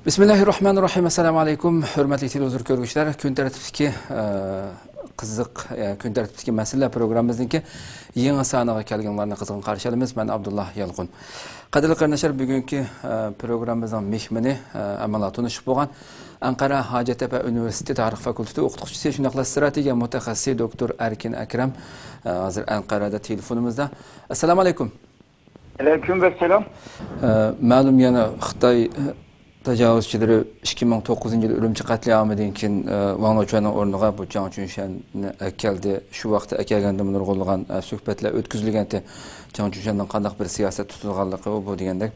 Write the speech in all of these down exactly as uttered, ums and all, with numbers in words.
بىسمىللاھىررەھمانىررەھىم. ئەسسالامۇ ئەلەيكۇم، ھۆرمەتلىك تېلېۋىزور كۆرگۈچىلەر. كۈن تەرتىپتىكى، ئە، قىزىق، ئە، كۈن تەرتىپتىكى مەسىلىلەر پروگراممىمىزنىڭكى يېڭى سانىغا كەلگەنلەرنى قىزغىن قارشى ئالىمىز. مەن ئابدۇللا يالقۇن. قەدىرلىك قېرىنداشلار، بۈگۈنكى، ئە، پروگراممىمىزنىڭ مېھمىنى، ئە، ئەمما تونۇشۇپ بولغان ئەنقەرە ھاجەتتەپە ئۇنىۋېرسىتېتى تارىخ فاكۇلتېتى ئوقۇتقۇچىسى، شۇنداقلا ئىستراتېگىيە مۇتەخەسسىسى دوكتور ئەركىن ئەكرەم، ئە، ھازىر ئەنقەرەدە تېلېفونىمىزدا. ئەسسالامۇ ئەلەيكۇم. ئەلەيكۇم ئەسسالام. ئە، مەلۇم، يەنە خىتاي، ئە، تاجاۋۇزچىلىرى ئىككى مىڭ توققۇزىنچى يىل ئۈرۈمچى قەتلىئامىدىن كېيىن، ئە، ۋاڭ لېچۈەننىڭ ئورنىغا بۇ جاڭ چۈنشەننى ئەكەلدى. شۇ ۋاقىتتا ئەكەلگەندىمۇ نۇرغۇنلىغان، ئە، سۆھبەتلەر ئۆتكۈزۈلگەنتى. جاڭ چۈنشەننىڭ قانداق بىر سىياسەت تۇتىدىغانلىقى، ئۇ، بۇ دېگەندەك.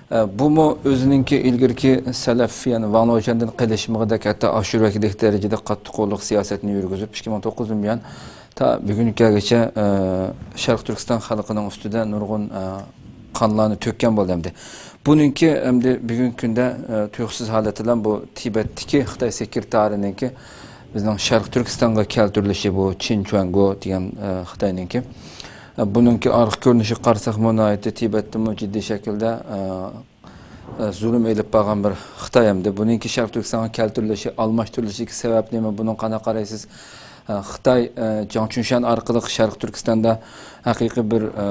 ئە، بۇمۇ ئۆزىنىڭكى ئىلگىرىكى سەلەف، يەنى ۋاڭ لېچۈەندىن قېلىشمىغۇدەك، ھەتتا ئاشۇ دەرىجىدە قاتتىق قوللۇق سىياسەتنى يۈرگۈزۈپ، ئىككى مىڭ توققۇزدىن بۇيان تا بۈگۈنگىچە، ئە، شەرقىي تۈركىستان خەلقىنىڭ ئۈستىدە نۇرغۇن، ئە، قانلارنى تۆككەن بولدى ئەمدى. بۇنىڭكى ئەمدى بۈگۈنكى كۈندە، ئە، تۇيۇقسىز ھالەت بىلەن بۇ تىبەتتىكى خىتاي سېكرېتارىنىڭكى بىزنىڭ شەرقىي تۈركىستانغا كەلتۈرۈلۈشى، بۇ چىن چۈەنگو دېگەن، ئە، خىتاينىڭكى. ئە، بۇنىڭكى ئارقا كۆرۈنۈشىگە قارىساقمۇ، ناھايىتى تىبەتتىمۇ جىددىي شەكىلدە، ئە، ئە، زۇلۇم ئېلىپ بارغان بىر خىتاي ئەمدى. بۇنىڭكى شەرقىي تۈركىستانغا كەلتۈرۈلۈشى، ئالماشتۇرۇلۇشىدىكى سەۋەب نېمە؟ بۇنىڭغا قانداق قارايسىز؟ ئە، خىتاي، ئە، جاڭ چۈنشەن ئارقىلىق شەرقىي تۈركىستاندا ھەقىقىي بىر، ئە،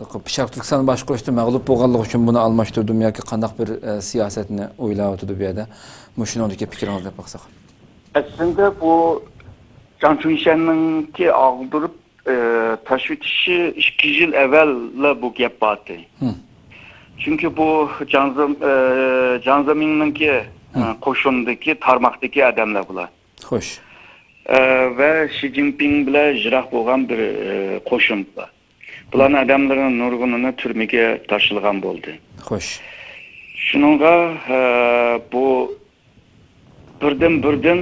شەرقىي تۈركىستاننى باشقۇرۇشتا مەغلۇپ بولغانلىقى ئۈچۈن بۇنى ئالماشتۇردىمۇ ياكى قانداق بىر، ئە، سىياسەتنى ئويلاۋاتىدۇ بۇ يەردە؟ مۇشۇنىڭدىكى پىكرىڭىزنى دەپ باقساق. ئەسلىدە بۇ جاڭ چۈنشەننىڭكى ئاغدۇرۇپ، ئە، تاشلىۋېتىشى ئىككى يىل ئەۋۋەللا بۇ گەپ بارتى. ھىم. چۈنكى بۇ جاڭ زېم-، ئە، جاڭ زېمىننىڭكى، ھىم. ئە، قوشۇندىكى، تارماقتىكى ئادەملەر بۇلار. خوش. ئە، ۋە شى جىنپىڭ بىلەن يىراق بولغان بىر، ئە، قوشۇن بۇلار. بۇلارنىڭ ئادەملىرىنىڭ نۇرغۇنىنى تۈرمىگە تاشلىغان بولدى. خوش. شۇنىڭغا، ئە، بۇ بىردىن-بىردىن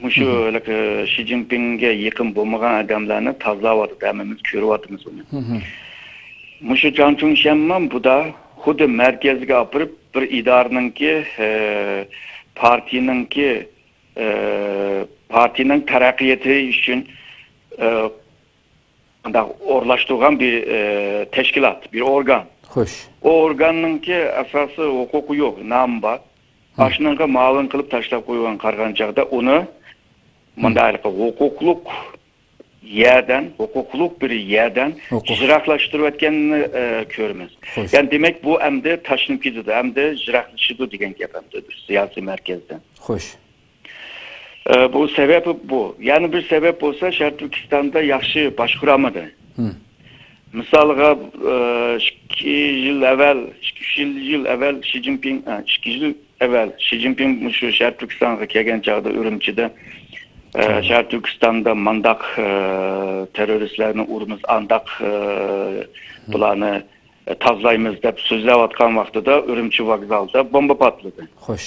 مۇشۇ ھېلىقى شى جىنپىڭگە يېقىن بولمىغان ئادەملەرنى تازىلاۋاتىدۇ، ھەممىمىز كۆرۈۋاتىمىز ئۇنى. مۇشۇ جاڭ چۈنشەنمۇ بۇدا خۇددى مەركەزگە ئاپىرىپ، بىر ئىدارىنىڭكى، ئە، پارتىيىنىڭكى، ئە، پارتىيىنىڭ تەرەققىياتى ئۈچۈن، ئە، مۇنداق ئورۇنلاشتۇرغان بىر، ئە، تەشكىلات، بىر ئورگان. خوش. ئۇ ئورگاننىڭكى ئاساسىي ھوقۇقى يوق، نامى بار. ئاشۇنىڭغا مۇئاۋىن قىلىپ تاشلاپ قويغان قارىغان چاغدا ئۇنى مۇنداق ھوقۇقلۇق يەردىن، ھوقۇقلۇق بىر يەردىن ھوقۇق. يىراقلاشتۇرۇۋەتكەننى، ئە، كۆرىمىز. خوش. يەنى دېمەك، بۇ ئەمدى تاشلىنىپ كېتىدۇ، ئەمدى يىراقلىشىدۇ دېگەن گەپ ئەمدى بىر سىياسىي مەركەزدىن. خوش. ئە، بۇ سەۋەبى بۇ. يەنە بىر سەۋەب بولسا، شەرقىي تۈركىستاندا ياخشى باشقۇرالمىدى. مىسالغا، ئە، ئىككى يىل ئەۋۋەل، ئىككى، ئۈچ يىل، يىل ئەۋۋەل شى جىنپىڭ، ئە، ئىككى يىل ئەۋۋەل شى جىنپىڭ مۇشۇ شەرقىي تۈركىستانغا كەلگەن چاغدا ئۈرۈمچىدە، ئە، شەرقىي تۈركىستاندا مانداق، ئە، تېررورىستلارنى ئۇرىمىز، ئانداق، ئە، بۇلارنى، ئە، تازىلايمىز دەپ سۆزلەۋاتقان ۋاقتىدا ئۈرۈمچى ۋوگزالدا بومبا پارتلىدى. خوش.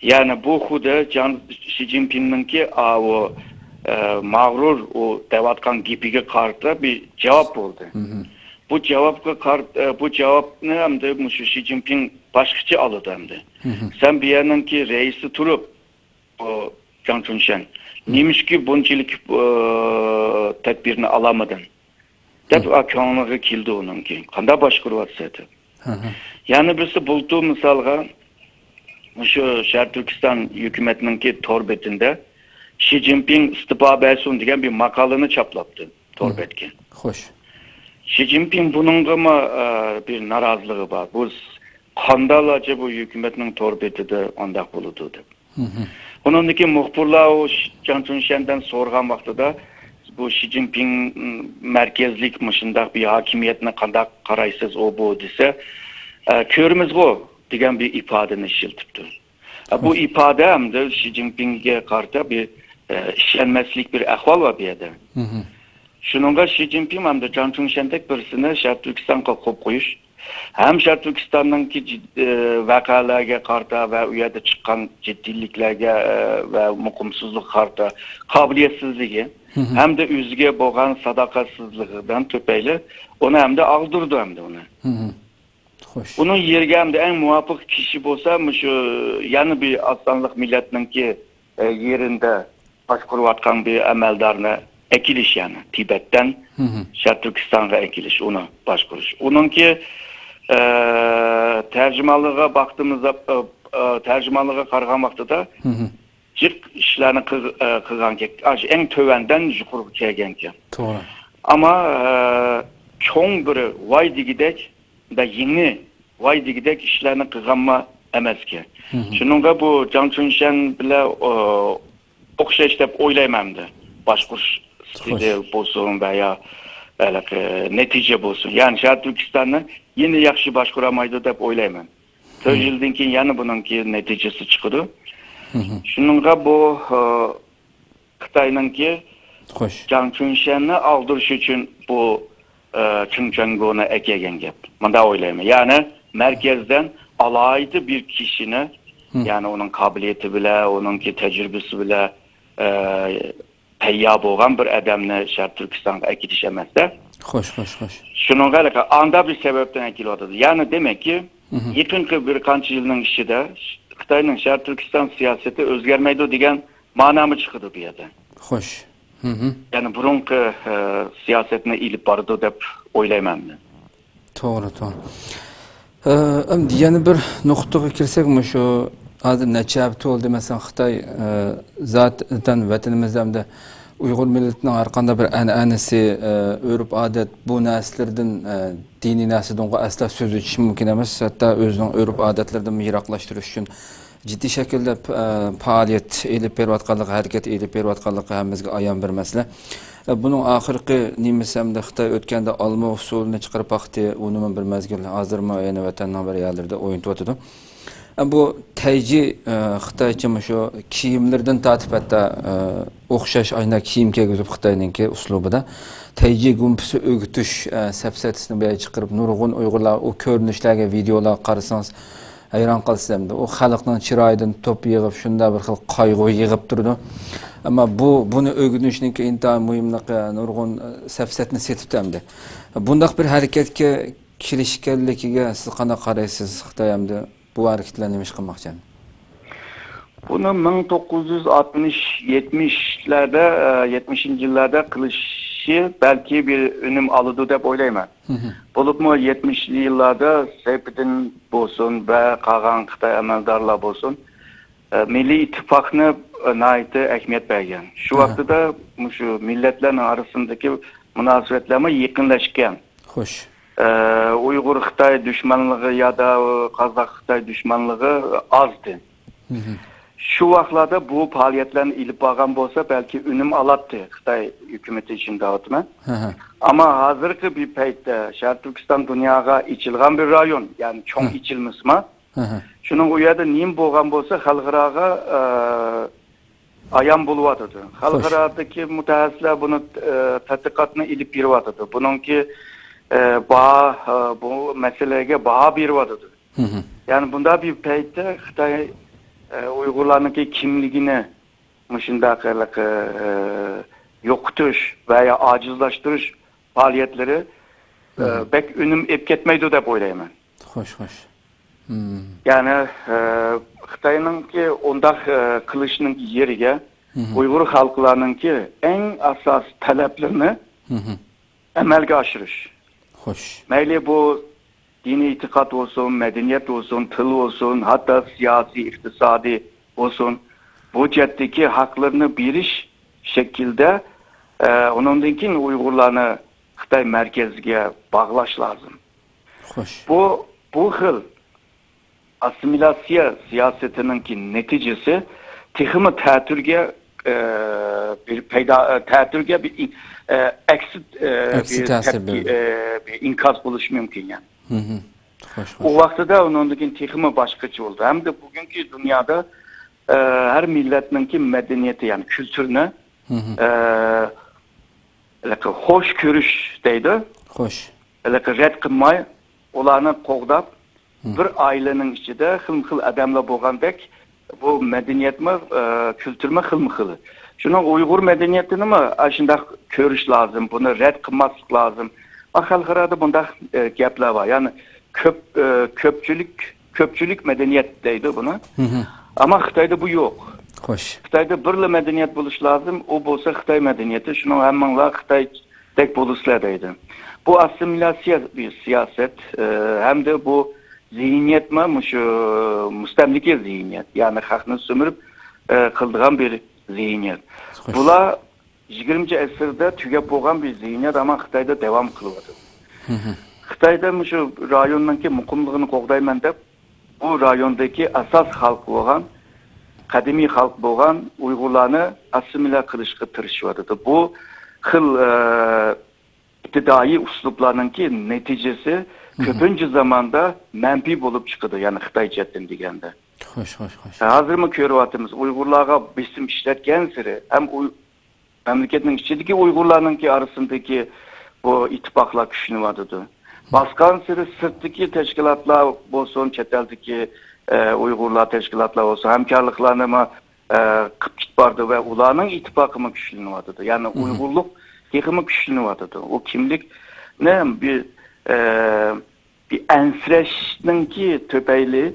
يەنى بۇ خۇددى جاڭ، شى جىنپىڭنىڭكى ئاۋۇ، ئە، مەغرۇر ئۇ دەۋاتقان گېپىگە قارىتا بىر جاۋاب بولدى. بۇ جاۋابقا قار-، ئە، بۇ جاۋابنى ئەمدى مۇشۇ شى جىنپىڭ باشقىچە ئالىدۇ ئەمدى. سەن بۇ يەرنىڭكى رەئىسى تۇرۇپ، بۇ جاڭ چۈنشەن، نېمىشقا بۇنچىلىك، ئە، تەدبىرنى ئالالمىدىڭ؟ دەپ، ئا، كۆڭلىگە كېلىدۇ ئۇنىڭكى. قانداق باشقۇرۇۋاتىسەن دەپ. يەنە بىرسى بۇلتۇر مىسالغا، مۇشۇ شەرقىي تۈركىستان ھۆكۈمەتنىڭكى تور بېتىندە شى جىنپىڭ ئىستېپا بەرسۇن دېگەن بىر ماقالىنى چاپلاپتۇ تور بەتكە. خوش. شى جىنپىڭ بۇنىڭغىمۇ، ئە، بىر نارازىلىقى بار. بۇ قانداقلارچە بۇ ھۆكۈمەتنىڭ تور بېتىدە ئانداق بولىدۇ دەپ. ئۇنىڭدىكى مۇخبىرلار ئۇ ش-، جاڭ چۈنشەندىن سورىغان ۋاقتىدا، بۇ شى جىنپىڭ، م، مەركەزلىك مۇشۇنداق بىر ھاكىمىيەتنى قانداق قارايسىز، ئۇ بۇ دېسە، ئە، كۆرىمىزغۇ دېگەن بىر ئىپادىنى ئىشلىتىپتۇ. ئە، بۇ ئىپادە ئەمدى شى جىنپىڭگە قارىتا بىر، ئە، ئىشەنمەسلىك بىر ئەھۋال بار بۇ يەردە. شۇنىڭغا شى جىنپىڭ ئەمدى جاڭ چۈنشەندەك بىرسىنى شەرقىي تۈركىستانغا قويۇپ قويۇش، ھەم شەرقىي تۈركىستاننىڭكى جىد-، ئى، ۋەقەلەرگە قارىتا ۋە ئۇ يەردە چىققان جىددىيلىكلەرگە، ئى، ۋە مۇقىمسىزلىققا قارىتا قابىلىيەتسىزلىكى ھەمدە ئۆزىگە بولغان ساداقەتسىزلىكىدىن تۈپەيلى ئۇنى ھەمدە ئاغدۇرىدۇ ھەمدە ئۇنى. خوش. ئۇنىڭ يېرىگە ئەمدى ئەڭ مۇۋاپىق كىشى بولسا، مۇشۇ يەنە بىر ئاز سانلىق مىللەتنىڭكى، ئە، يېرىندا باشقۇرۇۋاتقان بىر ئەمەلدارنى ئەكېلىش، يەنى تىبەتتىن شەرقىي تۈركىستانغا ئەكېلىش، ئۇنى باشقۇرۇش. ئۇنىڭكى، ئە، تەرجىمانلىقىغا باقتىمىز، ئە، ئە، تەرجىمانلىرىغا قارىغان ۋاقتىدا جىق ئىشلارنى قىل-، ئە، قىلغانكەن. ئاشۇ ئەڭ تۆۋەندىن يۇقىرىغا كەلگەنكەن. توغرا. ئەمما، ئە، چوڭ بىر ۋاي دېگۈدەك، مۇنداق يېڭى ۋاي دېگۈدەك ئىشلارنى قىلغانمۇ ئەمەسكەن. شۇنىڭغا بۇ جاڭ چۈنشەن بىلەن، ئە، ئوخشاش دەپ ئويلايمەن ئەمدى. باشقۇرۇش ئىستىلى بولسۇن ۋە يا ھېلىقى نەتىجە بولسۇن. يەنى شەرقىي تۈركىستاننى يەنە ياخشى باشقۇرالمايدۇ دەپ ئويلايمەن. تۆت يىلدىن كېيىن يەنە بۇنىڭكى نەتىجىسى چىقىدۇ. شۇنىڭغا بۇ، ئە، خىتاينىڭكى جاڭ چۈنشەننى ئاغدۇرۇش ئۈچۈن بۇ، ئە، چېڭ چۈەنگونى ئەكەلگەن گەپ. مۇنداق ئويلايمەن. يەنى مەركەزدىن ئالاھىدە بىر كىشىنى، يەنى ئۇنىڭ قابىلىيىتى بىلەن، ئۇنىڭكى تەجرىبىسى بىلەن، ئە، تەييار بولغان بىر ئادەمنى شەرقىي تۈركىستانغا ئەكېتىش ئەمەس-دە. خوش، خوش، خوش. شۇنىڭغا ھېلىقى ئاندا بىر سەۋەبتىن ئەكېلىۋاتىدۇ. يەنى دېمەككى، يېقىنقى بىر قانچە يىلنىڭ ئىچىدە خىتاينىڭ شەرقىي تۈركىستان سىياسىتى ئۆزگەرمەيدۇ دېگەن مانامۇ چىقىدۇ بۇ يەردە. خوش. يەنى بۇرۇنقى، ئە، سىياسەتنى ئېلىپ بارىدۇ دەپ ئويلايمەن مەن. توغرا، توغرا. ئە، ئەمدى يەنە بىر نۇقتىغا كىرسەك، مۇشۇ ھازىر نەچچە ھەپتە بولدى، مەسىلەن، خىتاي، ئە، زاتەن ۋەتىنىمىزدە ئەمدى ئۇيغۇر مىللىتىنىڭ ھەر قانداق بىر ئەنئەنىسى، ئە، ئۆرپ-ئادەت، بۇ نەرسىلىرىدىن، ئە، دىنىي نەرسىدىنغۇ ئەسلا سۆز ئېچىش مۇمكىن ئەمەس. ھەتتا ئۆزىنىڭ ئۆرپ-ئادەتلىرىدىنمۇ يىراقلاشتۇرۇش ئۈچۈن جىددىي شەكىلدە، ئە، پائالىيەت ئېلىپ بېرىۋاتقانلىقى، ھەرىكەت ئېلىپ بېرىۋاتقانلىقى ھەممىمىزگە ئايان بىر مەسىلە. ئە، بۇنىڭ ئاخىرقى نېمىسى ئەمدى خىتاي ئۆتكەندە ئالما ئۇسسۇلىنى چىقىرىپ باقتى، ئۇنىمۇ بىر مەزگىل، ھازىرمۇ يەنە ۋەتەننىڭ بىر يەرلىرىدە ئوينىتىۋاتىدۇ. ئە، بۇ تەيجى، ئە، خىتايچە مۇشۇ كىيىملىرىدىن تارتىپ ھەتتا، ئە، ئوخشاش ئاينا كىيىم كىيگۈزۈپ خىتاينىڭكى ئۇسلۇبىدا تەيجى گۇمپىسى ئۆگىتىش، ئە، سەپسەتىسىنى بۇ يەرگە چىقىرىپ، نۇرغۇن ئۇيغۇرلار ئۇ كۆرۈنۈشلەرگە، ۋىدېئولارغا قارىسىڭىز، ھەيران قالىسىز ئەمدى. ئۇ خەلقنىڭ چىرايىدىن توپا يىغىپ، شۇنداق بىر خىل قايغۇ يىغىپ تۇرىدۇ. ئەمما بۇ، بۇنى ئۆگىنىشنىڭكى ئىنتايىن مۇھىملىقى، نۇرغۇن، ئە، سەپسەتىنى سېتىپتۇ ئەمدى. بۇنداق بىر ھەرىكەتكە كىرىشكەنلىكىگە سىز قانداق قارايسىز؟ خىتاي ئەمدى بۇ ھەرىكەتلەرنى نېمە ئىش قىلماقچى؟ بۇنى مىڭ توققۇز يۈز ئاتمىش، يەتمىشلەردە، ئە، يەتمىشىنچى يىللاردا قىلىشى بەلكى بىر ئۈنۈم ئالىدۇ دەپ ئويلايمەن. بولۇپمۇ يەتمىشىنچى يىللاردا سەيپىدىن بولسۇن ۋە قالغان خىتاي ئەمەلدارلار بولسۇن، ئە، مىللىي ئىتتىپاقنى، ئە، ناھايىتى ئەھمىيەت بەرگەن. شۇ ۋاقتىدا مۇشۇ مىللەتلەرنىڭ ئارىسىدىكى مۇناسىۋەتلەرمۇ يېقىنلاشقان. خوش. ئە، ئۇيغۇر خىتاي دۈشمەنلىكى يادا قازاق خىتاي دۈشمەنلىكى ئازدى. شۇ ۋاقىتلاردا بۇ پائالىيەتلەرنى ئېلىپ بارغان بولسا، بەلكى ئۈنۈم ئالاتتى خىتاي ھۆكۈمىتى ئىچىدە دەۋاتىمەن. ئەمما ھازىرقى بىر پەيتتە شەرقىي تۈركىستان دۇنياغا ئېچىلغان بىر رايون، يەنى چوڭ ئېچىلمىسىمۇ، شۇنىڭ ئۇ يەردە نېمە بولغان بولسا، خەلقئاراغا، ئە، ئايان بولۇۋاتىدۇ. خەلقئارادىكى مۇتەخەسسىسلەر بۇنى، ئە، تەتقىقاتنى ئېلىپ بېرىۋاتىدۇ. بۇنىڭكى، ئە، باھا، ئە، بۇ مەسىلىگە باھا بېرىۋاتىدۇ. يەنى بۇنداق بىر پەيتتە خىتاي، ئە، ئۇيغۇرلارنىڭكى كىملىكىنى مۇشۇنداق ھېلىقى، ئە، يوقىتىش ۋە يا ئاجىزلاشتۇرۇش پائالىيەتلىرى، ئە، بەك ئۈنۈم ئېلىپ كەتمەيدۇ دەپ ئويلايمەن. خوش، خوش. يەنى، ئە، خىتاينىڭكى ئۇنداق، ئە، قىلىشنىڭ يېرىگە ئۇيغۇر خەلقلەرنىڭكى ئەڭ ئاساسىي تەلەپلىرىنى ئەمەلگە ئاشۇرۇش. خوش. مەيلى بۇ دىنىي ئېتىقاد بولسۇن، مەدەنىيەت بولسۇن، تىل بولسۇن، ھەتتا سىياسىي، ئىقتىسادىي بولسۇن، بۇ جەھەتتىكى ھەقلىرىنى بېرىش شەكلىدە، ئە، ئۇنىڭدىن كېيىن ئۇيغۇرلارنى خىتاي مەركەزىگە باغلاش لازىم. خوش. بۇ، بۇ خىل ئاسسىمىلياتسىيە سىياسىتىنىڭكى نەتىجىسى تېخىمۇ تەتۈرگە، ئە، بىر پەيدا، ئە، تەتۈرگە بىر ئىن-، ئە، ئەكسى، ئە، ئەكسى بىر تەسىر تەپكى-، بېرىدۇ. ئە، بىر ئىنكاس بولۇشى مۇمكىن، يەنى. خوش، ئۇ خوش. ۋاقتىدا ئۇنىڭدىن كېيىن تېخىمۇ باشقىچە بولدى. ھەمدە بۈگۈنكى دۇنيادا، ئە، ھەر مىللەتنىڭكى مەدەنىيىتى، يەنى كۈلتۈرنى، ئە، ھېلىقى خوش كۆرۈش دەيدۇ. خوش. ھېلىقى رەت قىلماي، ئۇلارنى قوغداپ، بىر ئائىلىنىڭ ئىچىدە خىلمۇ خىل ئادەملەر بولغاندەك، بۇ مەدەنىيەتمۇ، ئە، كۈلتۈرمۇ خىلمۇ خىل. شۇنىڭ ئۇيغۇر مەدەنىيىتىنىمۇ ئاشۇنداق كۆرۈش لازىم، بۇنى رەت قىلماسلىق لازىم. ۋە خەلقئارادا بۇنداق، ئە، گەپلەر بار. يەنى كۆپ، ئە، كۆپچىلىك، كۆپچىلىك مەدەنىيەت دەيدۇ بۇنى. ئەمما خىتايدا بۇ يوق. خوش. خىتايدا بىرلا مەدەنىيەت بولۇشى لازىم، ئۇ بولسا خىتاي مەدەنىيىتى. شۇنىڭ ھەممىڭلار خىتاي دەك بولىسىلەر دەيدۇ. بۇ ئاسسىمىلياتسىيە بىر سىياسەت، ئە، ھەمدە بۇ زېھنىيەتمۇ مۇشۇ مۇستەملىكە زېھنىيەت، يەنى خەقنى سۈمۈرۈپ، ئە، قىلىدىغان بىر زېھنىيەت. خوش. بۇلار يىگىرمىنچى ئەسىردە تۈگەپ بولغان بىر زېھنىيەت ھامان خىتايدا داۋام قىلىۋاتىدۇ. خىتايدا مۇشۇ رايوننىڭكى مۇقىملىقىنى قوغدايمەن دەپ، بۇ رايوندىكى ئاساس خەلق بولغان، قەدىمىي خەلق بولغان ئۇيغۇرلارنى ئاسسىمىليە قىلىشقا تىرىشىۋاتىدۇ. بۇ خىل، ئە، ئىپتىدائىي ئۇسلۇبلارنىڭكى نەتىجىسى كۆپىنچە زاماندا مەنپىي بولۇپ چىقىدۇ، يەنى خىتاي جەھەتتىن دېگەندە. خوش، خوش، خوش. ھازىرمۇ كۆرۈۋاتىمىز، ئۇيغۇرلارغا بېسىم ئىشلەتكەنسېرى ھەم ئۇي-، مەملىكەتنىڭ ئىچىدىكى ئۇيغۇرلارنىڭكى ئارىسىدىكى بۇ ئىتتىپاقلار كۈچلىنىۋاتىدۇ. باسقانسېرى سىرتتىكى تەشكىلاتلار بولسۇن، چەت ئەلدىكى، ئە، ئۇيغۇرلار تەشكىلاتلار بولسۇن، ھەمكارلىقلارنىمۇ، ئە، قىپ كېتىپ بارىدۇ ۋە ئۇلارنىڭ ئىتتىپاقىمۇ كۈچلىنىۋاتىدۇ. يەنى ئۇيغۇرلۇق تېخىمۇ كۈچلىنىۋاتىدۇ. ئۇ كىملىكنى بىر، ئە، بىر ئەنسىرەشنىڭكى تۈپەيلى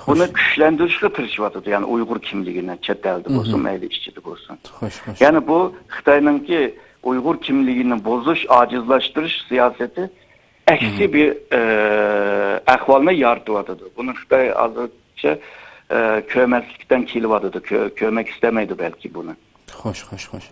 بۇنى كۈچلەندۈرۈشكە تىرىشىۋاتىدۇ. يەنى ئۇيغۇر كىملىكىنى چەت ئەلدە بولسۇن، مەيلى ئىچىدە بولسۇن. خوش، خوش. يەنى بۇ خىتاينىڭكى ئۇيغۇر كىملىكىنى بۇزۇش، ئاجىزلاشتۇرۇش سىياسىتى ئەكسى بىر، ئە، ئەھۋالنى يارىتىۋاتىدۇ. بۇنى خىتاي ھازىرچە، ئە، كۆرمەسلىكتىن كېلىۋاتىدۇ، كۆ-، كۆرمەك ئىستەمەيدۇ بەلكى بۇنى. خوش، خوش، خوش.